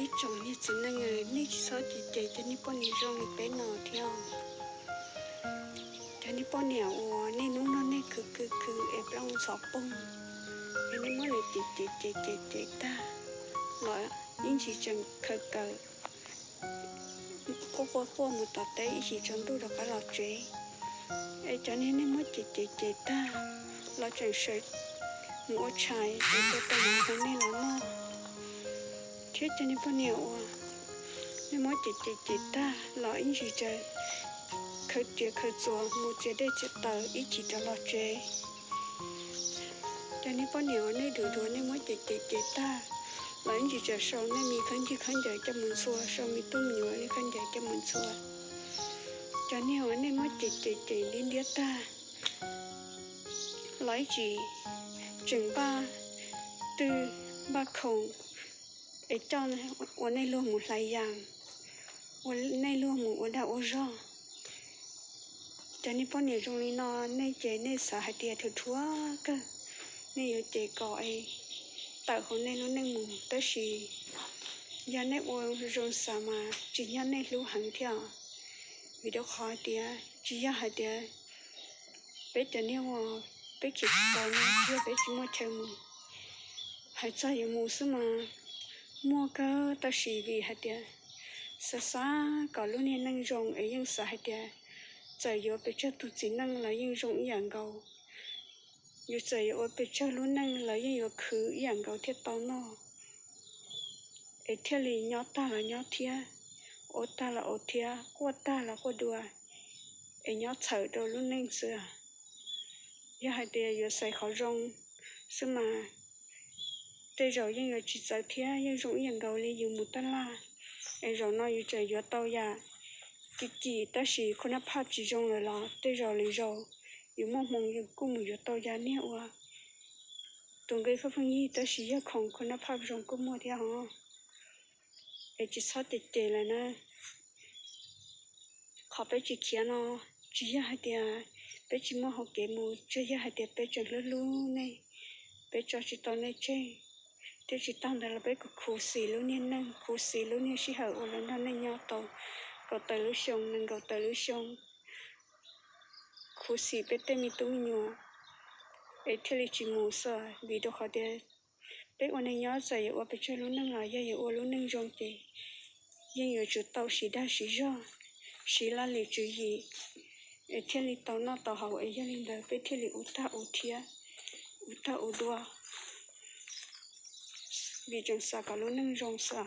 Tsoom niag txiv neej, nej tsis txhob cem cem cov niag poj niam zoo li peb no thiab. Cov niag poj niam uas nej hnub no nej khwv khwv khwv es plaub ntxhov poob, es nej muab nws cem cem cem cem cem tag los ib ntsis tseem khaws kaws quaj quaj quaj mus tom teb ib chim tsaus ntuj rov qab los tsev. Es cov niag nej muab cem cem cem tag los tseem sawv mus ua tshais es tua tau mov rau nej los noj. Thiab cov niag poj niam uas nej muab cem cem cem tag los ib ntsis tseem khaws riam khaws txuas mus txiav dej txiav taws ib chim rov los tsev. Cov niag poj niam uas nej duav duav nej muab cem cem cem tag los ib ntsis tseem sau nej me khaub ncaws khaub ncaws coj mus ntxhua, sau me tub me nyuam li khaub ncaws coj mus ntxhua. Cov niag uas nej muab cem cem cem ntiab ntiab tag los ib tsam tseem npaj twj npaj khoom es coj ua nej luag mus hlais yas, ua nej luag mus ua dag ua zog. Cov niag poj niam zoo li no, nej ces nej xav hais tias thuav thuav kawg, nej yuav cem kom es tawm hauv nej lub neej mus, tab sis yog nej ua zoo xav mas tsis nyob nej hlub heev thiab. Vim rau qhov tias tsis yog hais tias peb cov niag uas peb khiav tsis tau no, tsis yog peb tsis muaj chaw mus. Hais txog yuav mus xwb mas muaj kawg, tab sis vim hais tias xav xav kom lub niag neej zoo es yeej xav hais tias txawm yuav pes tsawg tus txiv neej los yeej zoo ib yam nkaus. Yuav txawm yuav ua pes tsawg lub neej los yeej yuav khwv ib yam nkaus thiaj tau noj, es thiaj li nyob tag los nyob thiab, ua tag los ua thiab, quaj tag los quaj dua, es nyob txhawm rau lub neej xwb. Yog hais tias yuav xaiv qhov zoo xwb mas tej zaum yeej yuav tsis txawv thiab, yeej zoo ib yam nkaus li yus mus tab laj. Es zaum no yus tseem yuav tau yam kim kim tab sis khub nab phaj tsis zoo lawm los tej zaum lwm zaus yus muaj hmoo yus kuj mus yuav tau yam niag ua tus nqi fab pheej yig tab sis yog khoom khub nab phaj zoo kuj muaj thiab hos. Es tsis txhob cem cem lawm na. Qhov peb tsis khiav no tsis yog hais tias peb tsis muaj hauv kev mus, tsuas yog hais tias peb tseem hlub hlub nej, peb tso tsis tau nej tseg. Thiab tsis tag ntawd los peb kuj khuv xim lub niag neej, khuv xim lub niag sij hawm uas lawv nrog nej nyob tau kaum tawm lub xyoo, nees nkaum tawm lub xyoo, khuv xim peb tej me tub me nyuam, es thiaj li tsis mus xwb. Vim rau qhov tias peb ua neej nyob txawm yuav ua pes tsawg lub neej los yog yuav ua lub neej zoo ces yeej yuav tsum tau siv dag siv zog, siv laj lim tswv yim, es thiaj li tau noj tau haus, es yog li ntawd peb thiaj li ua tag ua thiab, ua tag ua dua, vim tseem xav kom lub neej zoo xwb.